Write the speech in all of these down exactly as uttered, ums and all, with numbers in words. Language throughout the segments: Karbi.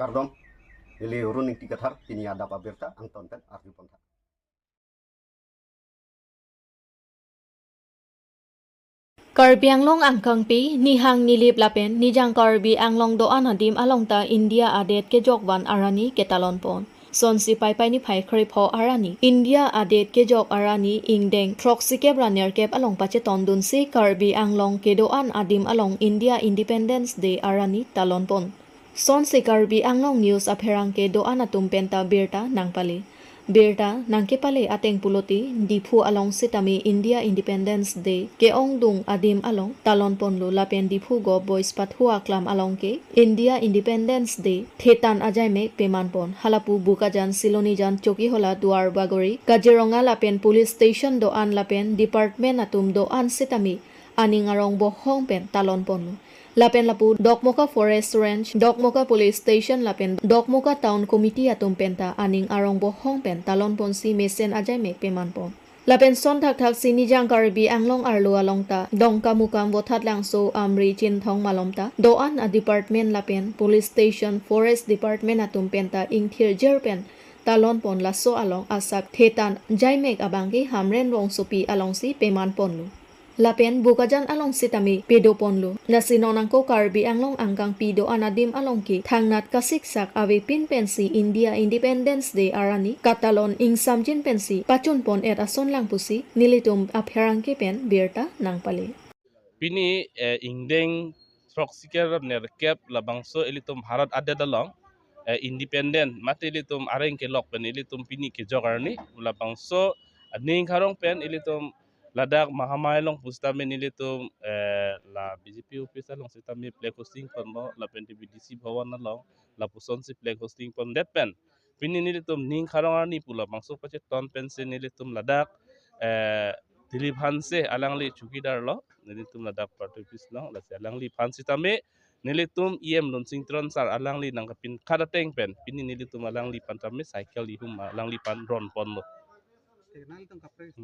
Kardom, neli Arun Ingti Kathar, pini adap abirta angton pen arju pon tha. Karbi Anglong angkangpi, Nihang Nilip lapen Nijang Karbi Anglong do-an adim along ta India adet kejok van arani ketalon pon. Sonsi Paipai niphai krepho arani India adet kejok arani ingdeng throksikep ra nerkep along pachetondunsi Karbi Anglong kedo-an adim along India Independence Day arani talon pon. Sonsi Karbi Anglong News apherangke do-an atum penta birta nangpale. Birta nangkepale ateng pulote Diphu along sitame India Independence Day ke-ongdung adim along talon ponlo lapen Diphu Govt Boys Pathu Aklam along ke India Independence Day thetan ajaimek peman pon. Halapu Bokajan, Silonijan, Chokihola, Duarbagori, Kaziranga lapen police station do-an lapen department atum do-an sitame aning arong bohong pen talon ponlo. Lapen lapu Dokmoka Forest Range, Dokmoka Police Station lapen Dokmoka Town Committee atum penta aning arong bohong pen talon ponsi mesen ajaimek peman pon. Lapen son thakthaksi Nijang Karbi Anglong arlo along ta Dongkamukam, Vothatlangso, Amri, Chinthong malom ta do-an a department lapen police station, forest department atum penta ingthirjir pen talon pon. Laso along asap thetan jaimek abangke Hamren Rongsopi alongsi peman ponlo. Lapen Bokajan along sitame pedo ponlo. Lasi non angko Karbi Anglong angkangpi do-an adim along ke thangnat kasiksak avepin pensi India Independence Day arani katalon ingsamjin pensi pachun pon-et ason lang pusi nelitum apherangke pen birta nangpale. Pini, eh, ingdeng throksikep ra nerkep labangso ilitum Bharat adet along, eh, independent mate ilitum areng kelok pen ilitum pini kejok arni labangso aning karong pen ilitum ladak Mahamai along pusitame nelitum, eh, la B J P office along sitame flag hosting ponlo lapen T B D C Bhawan along lapusonsi flag hosting pondet pen pini nelitum ning karong arni pu labangso pacheton pensi nelitum ladak, eh, Dilip Hanse alangli chowkidar lo, nelitum ladak party office along, lasi alangliphan sitame nelitum E M Lunsing Teron sir alangli nangkapinkhar ateng pen pini nelitum alangliphan tame cycle ihum alangliphan ron ponlo.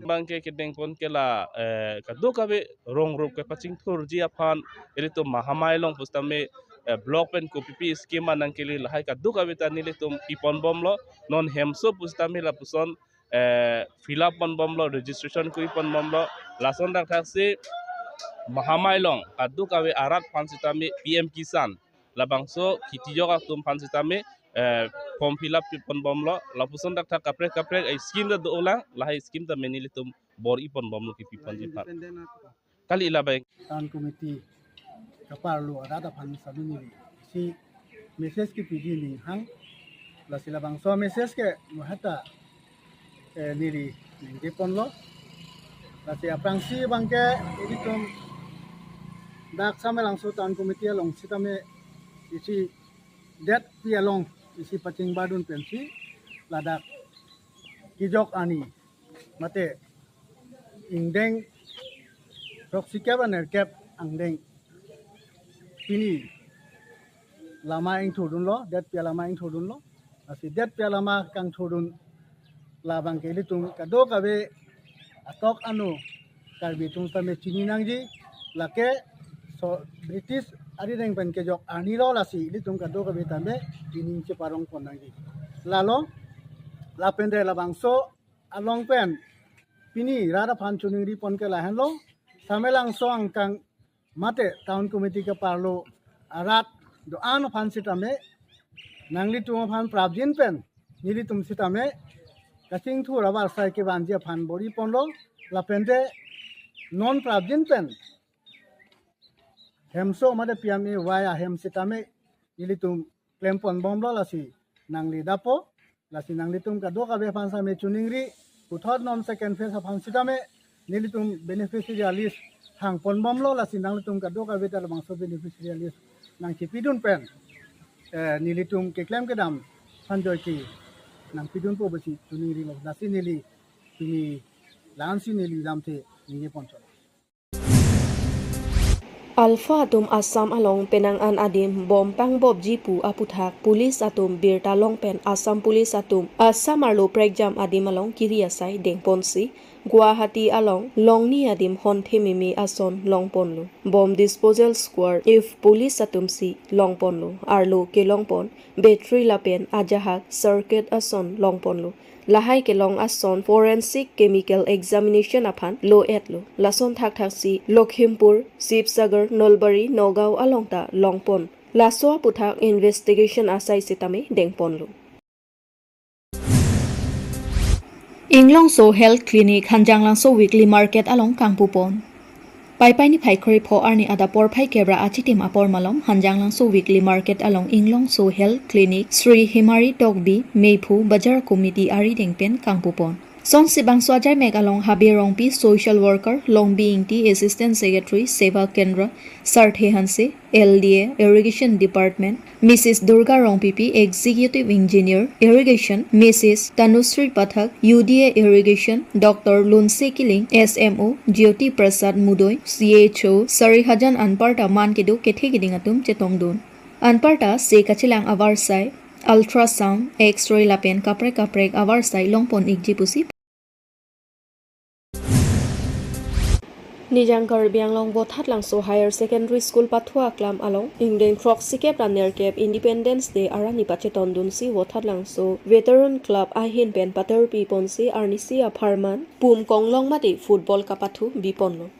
Bangke kedeng pon ke la, eh, kadokave rong rup kepachingthurji aphan ilitum Mahamai along pusitame, eh, block pen kopipi scheme anangkele lahai kadokave ta nelitum pi ponbomlo. Non hemso pusitame lapuson, eh, fill up ponbomlo, registration kuri ponbomlo. Lason thakthaksi Mahamai along kadokave arat aphan sitame P M Kisan labangso kheti jok atum aphan sitame, eh, form fill up pi ponbomlo. Lapuson thakthak kaprek kaprek, eh, scheme ta dolang, lahai scheme tame nelitum bor-i ponbomlo kipi ponji aphan. Independent apa? Kali labang. Town committee kaparlo arat aphan sitame neli isi message kipiji ninghang. Lasi labangso message ke muhata, eh, neli ningje ponlo. Lasi aphrangsi bangke ilitum dak Samelangso Town Committee along sitame isi det pi along isi pachingbadun pensi ladak kejok arni mate ingdeng throksikep ra nerkep angdeng pini lama ingthurdunlo, det pi alama ingthurdunlo. Lasi det pi alama kangthurdun labangke ilitum kadokave atok anu Karbi atum tame chini nangji, lake so British arideng pen kejok arni lo, lasi ilitum kadokave tame ining cheparong pon nangji. Lalo lapen de labangso along pen pini rat aphan choningri pon ke lahenlo, Samelangso angkang mate Town Committee kaparlo arat do-an aphan sitame nanglitum aphan prapjin pen nelitum sitame kachingthur abar sai kevanji aphan bor-i ponlo. Lapen de non prapjin pen hemso mate P M A Y ahem sitame nelitum klem ponbomlo, lasi nangli dapo, lasi nanglitum kadokave aphan sitame choningri, puthot non second phase aphan sitame nelitum beneficiary list hang ponbomlo, lasi nanglitum kadokave ta labangso beneficiary list nangchipidun pen, eh, nelitum keklem kedam aphan joike nangpidunpo pusi choningrilo. Lasi neli pini la-ansi neli lamthe ningje ponchot. Alpha atum Assam along penang an adim bom pangbopji pu aputhak police atum birta long pen Assam police atum Assam arlo prekjam adim along kiri asai dengponsi Guwahati along longni adim honthe meme ason longponlo. Bomb disposal squad if police atumsi longponlo. Arlo kelongpon battery lapen ajahak circuit ason longponlo. Lahai kelong ason forensic chemical examination aphan lo-etlo. Lason thakthaksi Lakhimpur, Sibsagar, Nalbari, Nagaon along ta longpon. Laso aputhak investigation asai sitame dengponlo. Inglongso Health Clinic Hanjanglangso Weekly Market along kangpupon. Paipai niphai krepho arni adap porphai kevra achitim apor malom Hanjanglangso Weekly Market along Inglongso Health Clinic Sri Himari Tokbi Meiphu Bajar Committee arideng pen kangpupon. Sonsi bangso ajaimek along Habe Rongpi, Social Worker, Longbi Ingti, Assistant Secretary, Seva Kendra, Sarthe Hanse, L D A, Irrigation Department, Missus Durga Rongpipi, Executive Engineer, Irrigation, Missus Tanusri Pathak, U D A, Irrigation, Doctor Lunse Kiling, S M O, Jyoti Prasad Mudoi, C H O, Sarihajan anparta man kedo kethe keding atum chetongdun. Anparta se kachelang avarsai, ultrasound, X-ray lapen kaprek kaprek avarsai longpon ikji pusi. Nijang Karbi Anglong Vothatlangso Higher Secondary School pathu aklam along ingdeng throksikep ra nerkep Independence Day arani pachetondunsi Vothatlangso Veteran Club ahin pen paterpiponsi arnisi apharman pum konglong mate football kapathu biponlo.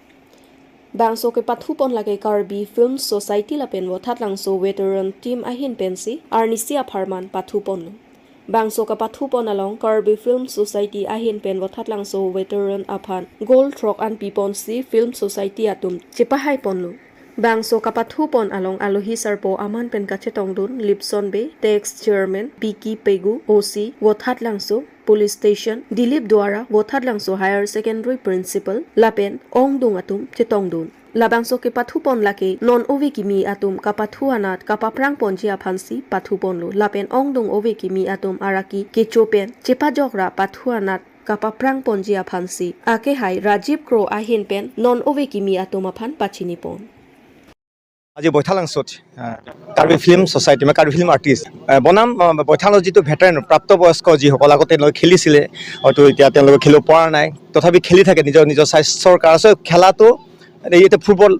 Bangso kepathupon lake Karbi Film Society lapen Vothatlangso Veteran Team ahin pensi arnisi apharman pathuponlo. Bangso kapathupon along Karbi Film Society ahin pen Vothatlangso Veteran aphan gold throk an piponsi Film Society atum chepahaiponlo. Bangso kapathupon along alohi sarpo aman pen kachetongdun Lipson Bey, Tax Chairman, P K Pegu, O C, Vothatlangso Police Station, Dilip Duara, Vothatlangso Higher Secondary Principal, lapen ongdung atum chetongdun. Labangso kepathupon lake non ove kimi atum kapathu anat kapaprangponji aphansi pathuponlo. Lapen ongdung ove kimi atum araki kecho pen chepajok ra pathu anat kapaprangponji aphansi akehai Rajiv Kro ahin pen non ove kimi atum aphan pachinipon. আজি বৈঠালাংচত, আহ, Karbi film society, মানে Karbi film artist, আহ, বনাম, আহ, বৈঠালৰ যিটো ভেটেৰেন, প্ৰাপ্তবয়স্ক যিসকল আগতে তেওঁলোকে খেলিছিলে, হয়তো এতিয়া তেওঁলোকে খেলিব পৰা নাই, তথাপি খেলি থাকে নিজৰ, নিজৰ স্বাস্থ্যৰ কাৰণে। আচলতে খেলাটো, এই এতিয়া ফুটবল,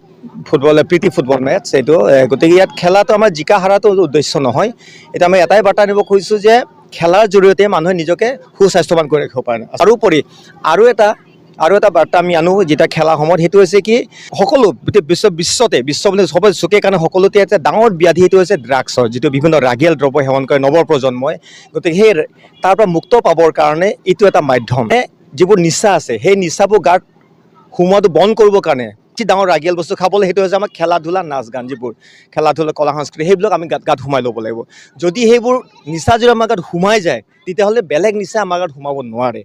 ফুটবল, প্ৰীতি ফুটবল মেচ এইটো। এ, গতিকে ইয়াত খেলাটো আমাৰ জিকা হাৰাটো উদ্দেশ্য নহয়। এতিয়া আমি এটাই বাৰ্তা আনিব খুজিছোঁ যে খেলাৰ জৰিয়তে মানুহে নিজকে সুস্বাস্থ্যৱান কৰি ৰাখিব পাৰে। তাৰোপৰি আৰু এটা, আৰু এটা বাৰ্তা আমি আনো যেতিয়া খেলা সময়ত, সেইটো হৈছে কি, সকলো গোটেই বিশ্ব, বিশ্বতে, বিশ্ব বুলি সবে চকুৰ কাৰণে সকলোতে এটা ডাঙৰ ব্যাধি, সেইটো হৈছে ড্ৰাগছৰ, যিটো বিভিন্ন ৰাগিয়াল দ্ৰব্য সেৱন কৰে নৱপ্ৰজন্মই। গতিকে সেই তাৰ পৰা মুক্ত পাবৰ কাৰণে এইটো এটা মাধ্যম। এ, যিবোৰ নিচা আছে, সেই নিচাবোৰ গাত সোমোৱাটো বন্ধ কৰিবৰ কাৰণে কি ডাঙৰ ৰাগিয়াল বস্তু খাবলৈ, সেইটো হৈছে আমাৰ খেলা ধূলা, নাচ গান, যিবোৰ খেলা ধূলা, কলা সংস্কৃতি, সেইবিলাক আমি গাত, গাত সোমাই ল'ব লাগিব। যদি সেইবোৰ নিচা যদি আমাৰ গাত সোমাই যায়, তেতিয়াহ'লে বেলেগ নিচা আমাৰ গাত সোমাব নোৱাৰে।